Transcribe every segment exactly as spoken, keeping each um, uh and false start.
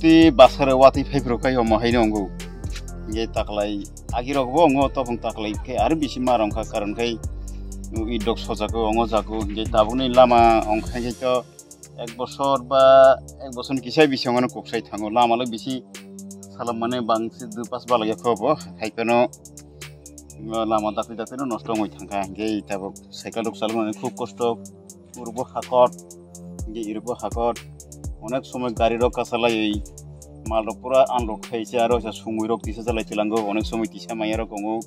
I basaro watwi phaiphuru khai omo haino wngo. Hingke taklai agirokbo wngo, tobong taklai khe aro bisi ma rwngkha, karon khai i dok sojago, wngo jago. Hingke tabukni lama wngkha khe to ek bosor ba ek bosorni kisa bisingano kuksai thango. Lama le bisi salam mane bangsi dui pas balai ya khobo. Hai phano, uh, lama dakti dakti no nosto wngwi thangkha. Hingke tabuk cycle rok chaloknani khub kosto. Urbo hakot, hingke irbo hakot. Onek somoi gari rok kasalaiwi mal rok pura unload khai se aro sa sungwi rok tisa jalai tilango. Onek somoi tisa maya rok wngo.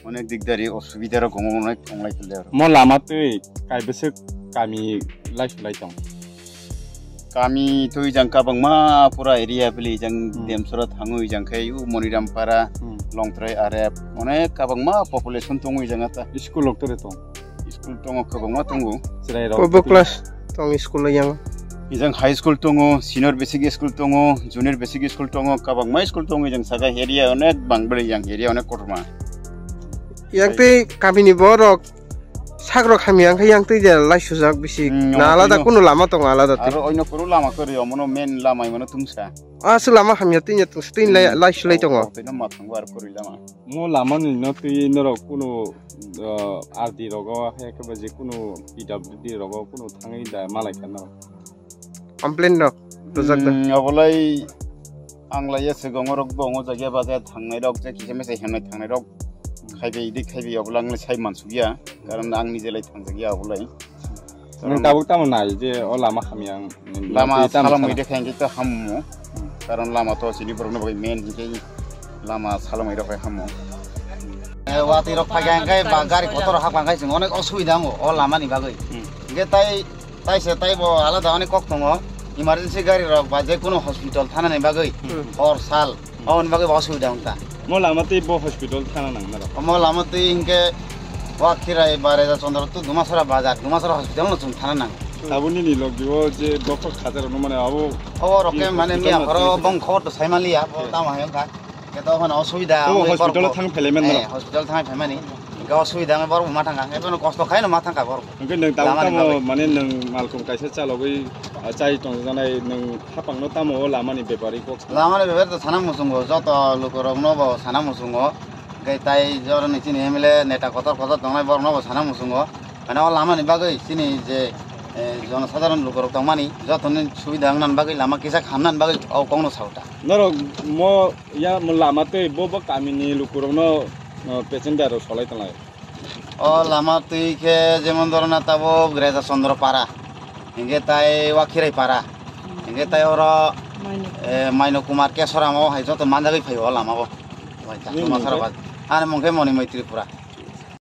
Onek dikdari osubida rok wngo, onek wnglai pili aro. Mo lama twi kaibwswk kami lai sulai tong? Kami twi jang kabangma pura area bili jang Hmm. Demsora thango, jang khe u Monirampara, Hmm. Longtrai Arep, onek kabangma population tongo jang ata. School rok tore tong? School tongo, kabangma tongo. Chwrai rok Kobo twi class tong school yang? Jang high school tongo, senior basic school tongo, junior basic school tongo, kabangma school tongo jang saka area onek bang bili jang area onek kotorma. Yang twi kami ni borok Sakrok hamya wngkha yang twi de lai sujak bisi. Hmm, na omo alada twi no. Kunu lama tongo alada twi. Aro oino kuru lama kwrwi omono main lama imono tungsa. Aswk lama hamya twi nya tungsa twi lai, hmm, lai sulai tongo. Twi no ma thango aro kwrwi lama. Mo lama ni no twi norok kunu, uh, R D rogo hai khe ba je kunu P W D rogo kunu thangwi da malai kha norok. Complain rok rwjak da? Hmm, obolai ang lai ya swkang rok bo wngo jagya bagya thangnai rok je kisa misa hemnai thangnai rok khaibai idi khaibai obolai ang lai sai mansukya, karon ang nije lai thangjak ya obolai. Nwng tabuk tamo nai je o lama hamya ang, lama tamo salomwi sana. De khain khe to hammo, karon lama to chini borok no bagwi main hinkhe lama salomwi rok hai hammo. Eh, watwi rok phai khe ba gari kotor hak bang khai chwng onek osubida wngo o lama ni bagwi. Hmm. Hinkhe tai Tai se tai bo alada onek kok tongo, emergency gari rok ba je kunu hospital thana ni bagwi Hmm. hor sal, Hmm. aboni bagwi bo osubida wngkha. Mo lama twi bo hospital thana nang naro? Omo lama twi hinkhe Wakhirai Bareza Chondro tu Dumasora bazar, Dumasora hospital no chwng thana nang. Tabuk nini log dibo je bokhok khajar no mane abo Obo rok khe mane hospital miya no horo thang bong khobor to sai maliya, bo Yes. tamo hai wngkha. Khe to phano osubida Omo wngwi hospital o borok thang phailaimani Eh, rok? Hospital thang phaimani. Hinkhe osubida wngwi borok ma thangkha. Khe phano kosto khaino ma thangkha borok. Hinkhe nwng tabuk Lamani tamo bagwi. Mane nwng malkhung kaisa chalogwi, ah, chai tongjaknai nwng hapangno tamo o lamani bepari kok sana? Lamani bepari to sana muchungo, joto lukurokno bo sana muchungo. Hinkhe tai joroni chini M L A neta kotor kotor tongnai borokno bo sana muchungo. Mane o lamani bagwi chini je, eh, jonosadharon lukurok tongmani jotoni subida wngnani bagwi lama kisa hamnani bagwi o kokno sao ta. Norok mo ya mo lama twi bo bo kamini lukurokno, uh, passenger rok solai tonglai? O lama twi khe jemon dhoro na tabuk Reza Chandra para, hinkhe tai Wakhirai para, hinkhe tai oro, Maino. Eh, Maino Kumar Kesoram o hai joto manjagwi phaio o lama o. Nini mung khe? Ani mung khe Monimoi Tripura.